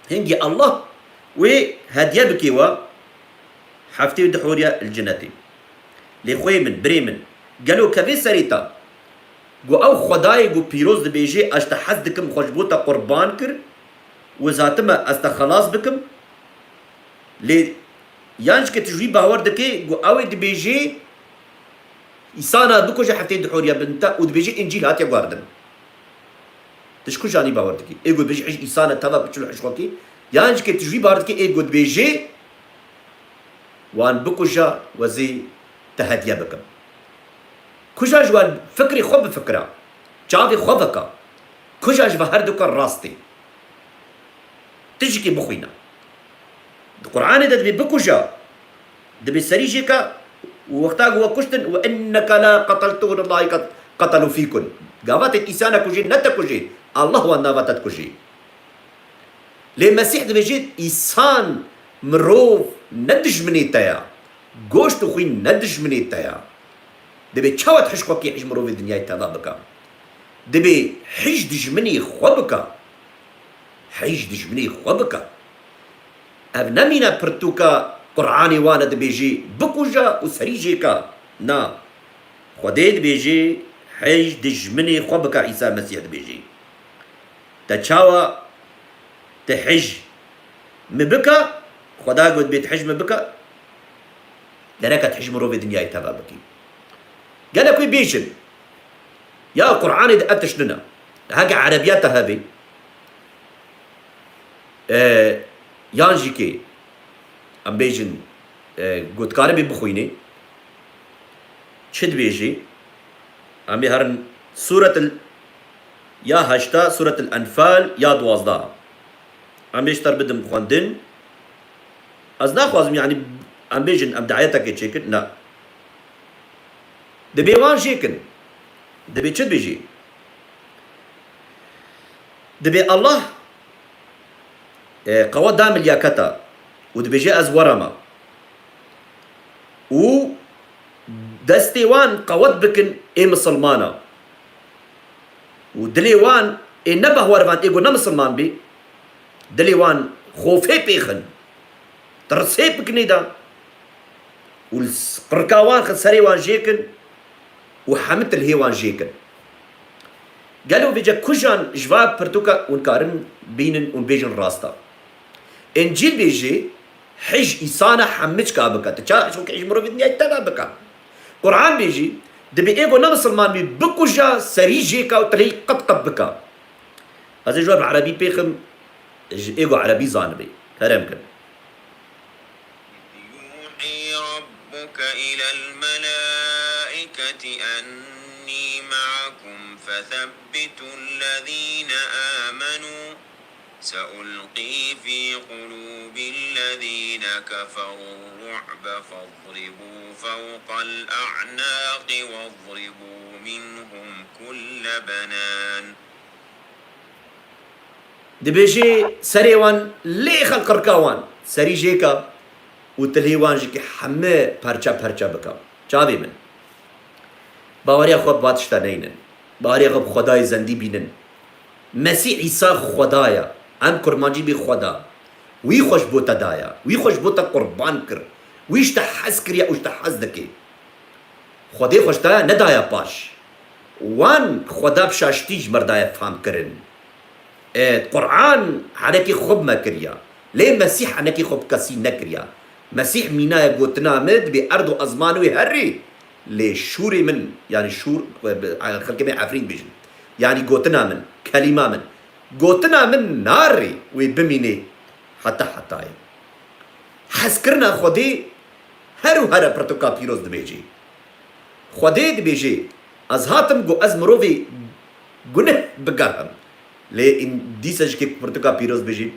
hingî Allah wê hediye bikê we heftê û du horiya li cinetê. Lê xwê min, birê min, gelo kevê serê te? Got, ew Xwedayê got pîroz dibêjê, ez te hez dikim, xwe ji bo te qurban kir û ez hatime ez te xelas bikim. Lê yan jî ke tu ji wî bawer dikê, got, ew ê dibêjê, Îsana bikuje heftê du horiya bin te û dibêjê Încîl hatiye guhardin. Tu ji ku janî bawer dikî? Ê got dibêjê hij Îsana teva piçûl hişxwekî. Yan jî ke tu ji wî bawer dikî, ê got dibêjê wan bikuja, wezî te hediye bikim. Kuja ji wan fikrê xwe bifikira. Çavê xwe veka. Kuja ji ve her duka rastê. Tijikê bixwîne. Di Qur'anê de dibê bikuja. Dibê serî jêka û wexta ku we kuştin, "Ve inneke la qeteltuhun, Allahî qet-, qetelu fîkun." Gava tê Îsana kujê, ne te kujê. Allah wan nava te dikujê. Lê Mesîh dibêjê, Îsan, mirov ne dijminê te ya. Goşt û xwîn ne dijminê te ya. Dibê çawa tu hişkokî hij mirovê dinyayê teva bika? Dibê hij dijminê xwe bika. Hij dijminê xwe bika. Ev nemîne pirtûka Qur'anê wan e dibêjê, bikuja û serî jêka. Na. Xwedê dibêjê, hij dijminê xwe bika, Îsa Mesîh dibêjê. Te çawa, te hij mi bika, Xweda got bê tu hij mi bika, gereka tu hij mirovê dinyayê teva bikî. Gelek wê bêjin, ya Qur'anê de ev tişt nina. Heke erebiya te hevê, e, yan jî kê, em bêjin, e, ku dikaribî bixwînî, çi dibêjî? Em ê herin Sûretil ya heşta, Sûretil Enfal ya duwazdeh. Em ê ji te re bidim xwendin. Ez naxwazim, yanî, em bêjin, em dayetekê çêkin. Na. Dibê wan jêkin. Dibê çi dibêjî? Dibê Allah, e, qewet da milyaketa û dibêje, ez were me. Û destê wan qewet bikin ê misilmana. Û dilê wan ê ne behwervan, ê ku ne misilman bê, dilê wan xofê pêxin. Tirsê bikin ê de. Û li s-, qirka wan xin serê wan jêkin û hemî tilhê wan jêkin. Gelo vêce kujan ji va pirtûka hûn karin bînin û bêjin rasta? Încîl bêjê, hij Îsana hemî çika bika. Tu ça, çunke hij mirovî dinyayê teva bika. Qur'an bêjî, dibê ê ku ne misilman bî, bikuja, serî jêka û tilhê qet qet bika. Ez ê ji we bi erebî pêxim, ji ê ku erebî zanibê. Kerem kin. يوحي ربك إلى الملائكة أني معكم فثبتوا الذين آمنوا سألقي في قلوب الذين كفروا الرعب فاضربوا فوق الأعناق واضربوا منهم كل بنان. Dibêjê serê wan lê xelqirka wan, serî jêka û tilhê wan jî ki heme perçe perçe bika. Çavê min. Baweriya xwe bi va tişta neynin. Baweriya xwe bi Xwedayê zendî bînin. Mesîh Îsa Xweda ye. Em kurmancî bê Xweda. Wî xwe ji bo te daye. Wî xwe ji bo te qurban kir. Wî ji te hez kiriye û ji te hez dike. Xwedê xwe ji te nedaye paş. Wan Xweda bi şaştî ji me re daye fam kirin. E, Quran henekê xwe bi me kiriya. Lê Mesîh henekê xwe bi kesî nekiriya. Mesîh mîna ye gotina min, dibê erd û ezman wê herî. Lê şûrê min, yanî şûr, xelkê me Efrîn bêjin. Yanî gotina min, kelîma min. Gotina min narê wê bimînê heta hetayê. Hezkirina Xwedê her û here pirtûka pîroz dibêjê. Xwedê dibêjê, ez hatim ku ez mirovê guneh bigerhim. Lê dîsa jî kê pirtûka pîroz bijî,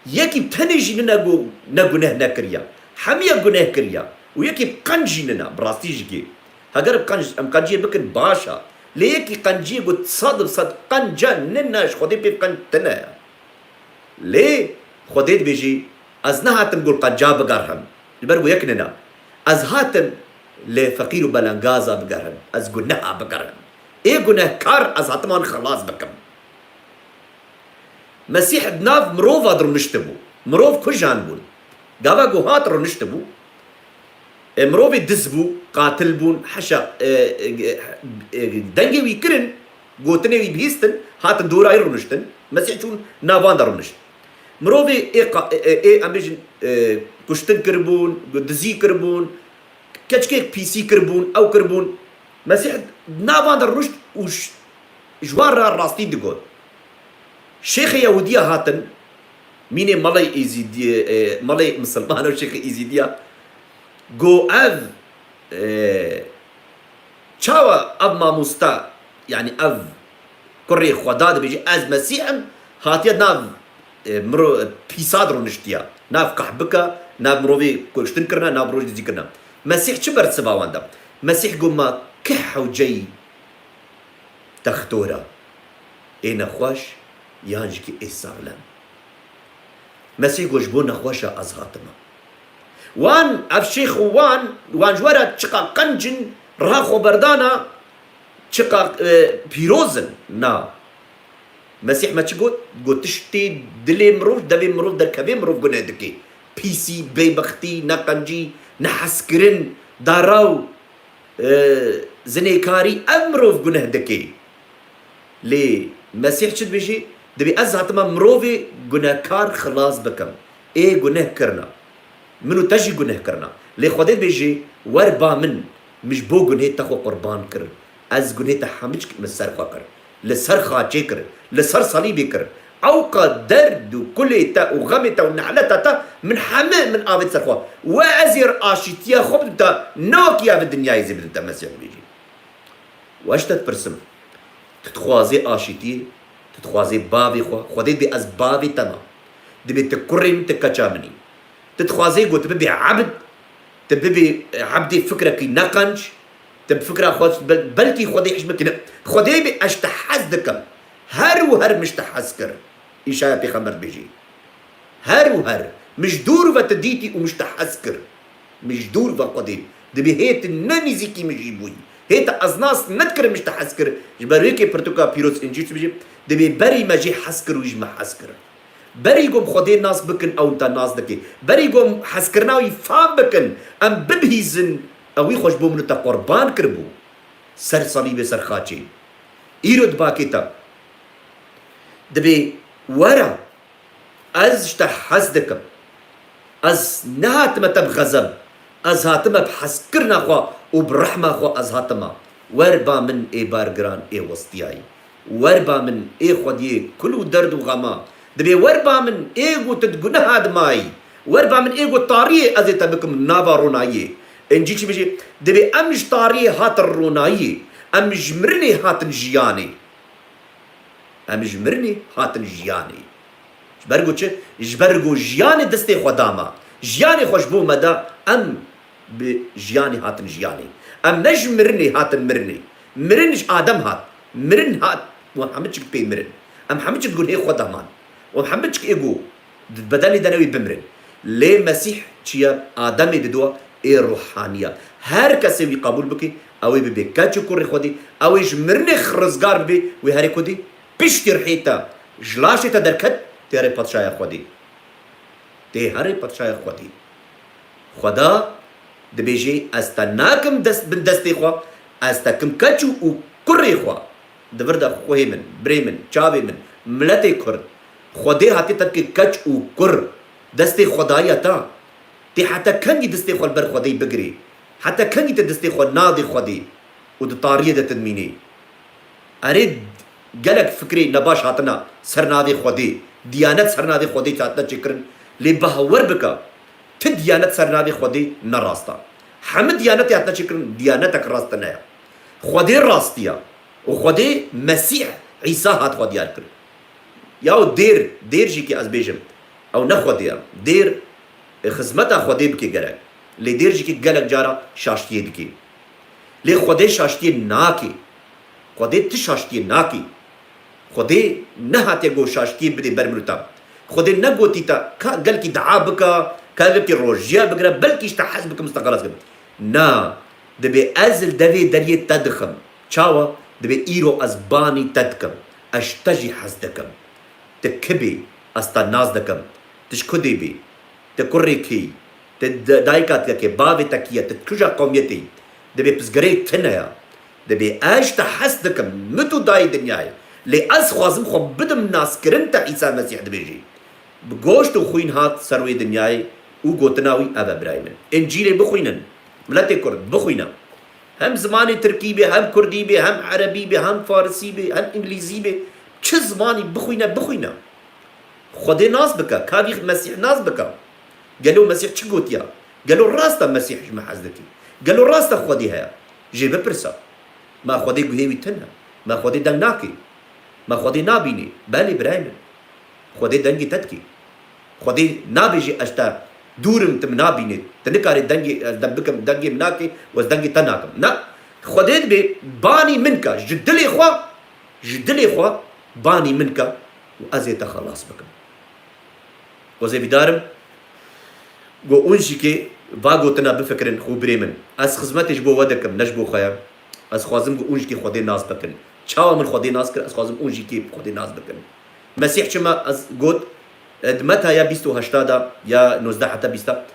yekî tenê jî nine ku ne guneh nekiriya. Hemiya guneh kiriya. Û yekî qenc jî nine, bi rastî jî kê. Heger em qenc, em qenciyê bikin baş e. Lê yekî qenciyê ku sed bi sed qenc e nine, ji Xwedê pê qenc tune ye. Lê Xwedê dibêjî, ez nehatim ku li qenca bigerhim. Ji ber ku yek nina. Ez hatim lê feqîr û belengaza bigerim. Ez guneha bigerim. Ê gunehkar ez hatiman xilas bikim. Mesîh di nav mirova de rûniştibû. Mirov kujan bûn. Gava ku hat rûniştibû, e, mirovê diz bû, qatil bûn, heşa, e, e, e, dengê wî kirin, gotinê wî bihîstin, hatin dora wî rûniştin. Mesîh çûn navan de rûnişt. Mirovê ê qa-, ê, ê, ê, em bêjin, e, kuştin kiribûn, dizî kiribûn, keçikê pîsî kiribûn, ew kiribûn. Mesîh navan de rûnişt û ş-, ji wan re rastî digot. Şêxê Yehûdiya hatin, mînê malê Êzîdiyê, e, malê misilman û şêxê Êzîdiya, got ev, e, çawa ev mamosta, yanî ev kurê Xweda dibêje, ez Mesîh im, hatiye nav, e, miro-, pîsa de rûniştiya. Nav qehbika, nav mirovê kuştin kirina, nav mirovê dizî kirina. Mesîh çi bersiva wan da? Mesîh got ma kî hewceyî textora? Ê nexweş yan jî kî ê saxlem? Mesîh got, ji bo nexweşa ez hatime. Wan, ev şêx û wan, wan ji we re çiqa qenc in, riha xwe berdana, çiqa, e, pîroz in. Na. Mesîh me çi got? Got, tiştê dilê mirov, devê mirov derkevê mirov guneh dike. Pîsî, bêbextî, neqencî, nehezkirin, daraw, e, zinêkarî, ev mirov guneh dike. Lê Mesîh çi dibêje? Dibê ez hatime mirovê gunehkar xilas bikim. Ê guneh kirina. Min û te jî guneh kirina. Lê Xwedê dibêje, wer ba min, min ji bo gunhê te xwe qurban kir. Ez gunhê te hemû çik min ser xwe kir. Li ser xaçê kir. Li ser salîbê kir. Ewqa derd û kulê te û xemê te û nehleta te min heme min avêt ser xwe. We ez ê aşîtiya xwe bidim te, nakî ev dinyayê zê bidim te, Mesîh dibêje. Weş te dipirsim, tu dixwazê aşîtiyê, tu dixwazê bavê xwe, Xwedê dibê ez bavê te me. Dibê tu kurê min, tu keça min î. Tu dixwazê ku tu bibê ebd, tu bibê, e, ebdê fikrekî neqenc, tu bi fikra xwe bel-, belkî Xwedê hişmekî ne. Xwedê bê ez ji te hez dikim. Her û her min ji te hez kir. Îşaya pêxember dibêjî. Her û her, min ji dûr ve tu dîtî û min ji te hez kir. Min ji dûr ve Xwedê. Dibê hê tu ne nîzîkî min jî bûyî. Hê te ez nas nedikirim min ji te hez kir. Ji ber wê kê pirtûka pîroz Încîl dibêje, dibê berî me jê hez kir û ji me hez kir. Berî ku em Xwedê nas bikin, ew te nas dike. Berî ku em hezkirina wî fam bikin, em bibihîzin, ew wî xwe ji bo min û te qurban kiribû. Ser salîbê, ser xaçê. Îro dibakê te. Dibê were. Ez ji te hez dikim. Ez nehatime te bi xezeb. Ez hatime bi hezkirina xwe û bi rehma xwe ez hatime. Wer ba min ê bargiran ê westiyayî. Wer ba min ê xwediyê kul û derd û xema. Dibê wer ba min ê ku tu di guneha de mayî. Wer ba min ê ku tariyê ez ê te bikim nava ronayiyê. Încîl çi bêje? Dibê em ji tariyê hatin ronayiyê. Em ji mirinê hatin jiyanê. Em ji mirinê hatin jiyanê. Ji ber ku çi? Ji ber ku jiyanê destê xwe da me. Jiyanê xwe ji bo me da, em bi jiyanê hatin jiyanê. Em ne ji mirinê hatin mirinê. Mirin ji Adem hat. Mirin hat. Wan hemû çik pê mirin. Em hemû çik gunhê xwe da man. Wan hemû çik ê ku Di bedenê de ne wî bimirin. Lê Mesîh çi ye? Ademê didowa ê ruhaniya. Her kesê wî qebûl bike, ew ê bibe keç û kurê Xwedê, ew ê ji mirinê rizgar bibe, wê herê Xwedê piştî rihê te, ji laşê te derket, tê herê padşaya Xwedê. Tê herê padşaya Xwedê. Xweda dibêje, ez te nakim dest, bin destê xwe, ez te kim keç û, û kurê xwe. Di vir de xwehê min, birê min, çavê min, miletê Kurd, Xwedê hatiye te bike keç û kur. Destê Xwedayî ya te. Tê heta kengî destê xwe li ber Xwedê bigirê? Heta kengî te destê xwe nadê Xwedê û di tariyê de tu dimînî? Erê, gelek fikrê nebaş hatina ser navê Xwedê. Diyanet ser navê Xwedê hatine çêkirin. Lê bawer bike, ti diyanet ser navê Xwedê ne rast e. Hemû diyanetê hatine çêkirin, diyanetek rast ne ye. Xwedê rastiya û Xwedê Mesîh Îsa hat xwe diyar kir. Ya û dêr, dêr jî ki ez bêjim, ew ne Xwedê ye. Dêr, e, xizmeta Xwedê bike gerek. Lê dêr jî ki gelek cara şaştiyê dike. Lê Xwedê şaştiyê nake. Xwedê ti şaştiyê nake. Xwedê nehatiye got şaştiyê bidê ber min û te. Xwedê negotî te ka gelkî dua bika, Kevekî roj ya bigire, belkî ji te hez bikim, ez te xelas kim. Na, dibê ez li devê deriyê te dixim. Çawa? Dibê îro ez banî te dikim. Ez ji te jî hez dikim. Tu kibî, ez te nas dikim. Tu ji ku dê bî? Tu kurê kê yî? Tu d-, dayika te kê, bavê te kî ye? Tu kîja qewmiyetê yî? Dibê pirsgirêk tune ye. Dibê ez ji te hez dikim, min tu dayî dinyayê. Lê ez xwazim xwe bidim naskirin, te Îsa Mesîh dibêjî. Bi goşt û xwîn hat ser wê dinyayê û gotina wî ev e, birayê min. Încîlê bixwînin. Miletê Kurd, bixwîne. Hem zimanê tirkî bê, hem kurdî bê, hem erebî bê, hem farisî bê, hem îngilîzî bê. Çi zimanî bixwîne, bixwîne. Xwedê nas bike, ka vî Mesîh nas bike. Gelo Mesîh çi gotiya? Gelo rast e Mesîh ji me hez dike? Gelo rast e Xwedê heye? Jê bipirse. Me Xwedê guhê wî tune. Me Xwedê deng nake. Me Xwedê nabînê. Belê birayê min. Xwedê dengê te dikê. Xwedê nabêjê ez te dûr im, tu min nabînê. Tu nikarê dengê, ez deng bikim, dengê min nake û ez dengê te nakim. Na. Xwedê dibê banî min ke ji dilê xwe, ji dilê xwe banî min ke û ez ê te xelas bikim. Ez hêvîdar im, go ûn jî kê va gotina bifikirin, xwe birê min. Ez xizmetê ji bo we dikim, ne ji bo xwe ye. Ez xwazim go ûn jî kê Xwedê nas bikin. Çawa min Xwedê nas kir, ez xwazim ûn jî kê Xwedê nas bikin. Mesîh çima ez got, e, di Meta ya bîst û heşta da, ya nozdeh heta bîsta,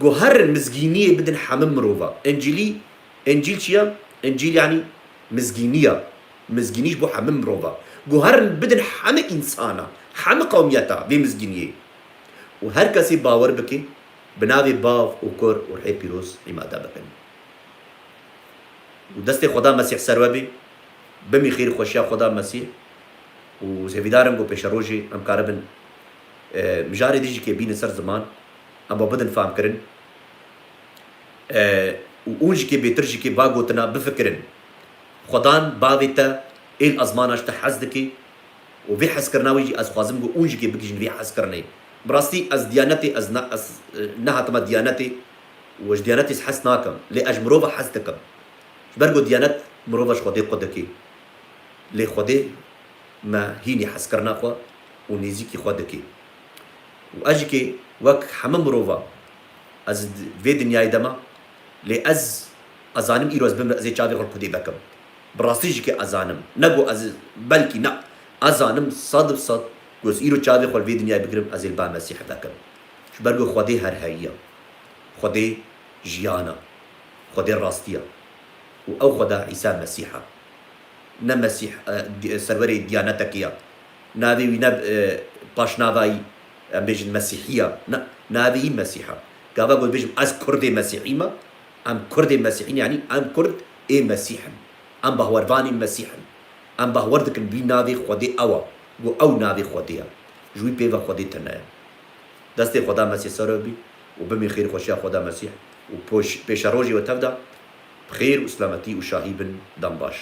go herin mizgîniyê bidin hemî mirova. Încîlî, Încîl çi ye? Încîl yanî mizgîniya. Mizgînî ji bo hemî mirova. Go herin bidin hemî însana, hemî qewmiyeta vê mizgîniyê. Û her kesê bawer bike, bi navê Bav û Kur û Rihê Pîroz îmada bikin. Û destê Xweda Mesîh ser we bê, bimî xêr û xweşiya Xweda Mesîh û hêvîdar im ku pêşerojê em karibin, e, mijarê dî jî kê bînin ser ziman, em bo bidin famkirin. E, û ûn jî kê bêtir jî kê va gotina bifikirin. Xwedan bavê te êl ezmana ji te hez dike û vê hezkirina wî jî ez xwazim ku ûn jî kê bigihîjin vê hezkirinê. Bi rastî ez diyanetê, ez ne, ez, e, nehatime diyanetê û ji diyanetê ez hez nakim. Lê ez ji mirova hez dikim. Ji ber ku diyanet mirova ji Xwedê qut dike. Lê Xwedê me hînî hezkirina xwe û nêzîkî xwe dike. Û ez jî kê wek hemî mirova ez di vê dinyayê de me, lê ez, ez zanim îro ez bim, ez ê çavê xwe li kudê vekim. Bi rastî jî kê ez zanim. Ne ku ez, belkî ne. Ez zanim sed bi sed ku ez îro çavê xwe li vê dinyayê bigirim, ez ê li ba Mesîh vekim. Ji ber ku Xwedê her heyî ye. Xwedê jiyan e. Xwedê rastî ye. Û ew Xweda Îsa Mesîh e. Ne Mesîh, e, di-, serwerê diyanetekê ye. Navê wî ne, e, paşnavayî, em bêjin Mesîhî ye. Ne, navê wî Mesîh e. Gava ku dibêjim ez Kurdê Mesîhî me, em Kurdê Mesîhî ne, yanî em Kurd ê Mesîh in. Em bahwervanên Mesîh in. Em bahwer dikin vî navê Xwedê ew e. Ku ew navê Xwedê ye. Ji wî pê ve Xwedê tune ye. Destê Xweda Mesîh ser we bî û bimî xêr û xweşiya Xweda Mesîh û poş-, pêşerojê we tev de bi xêr û silametî û şahî bin. Dem baş.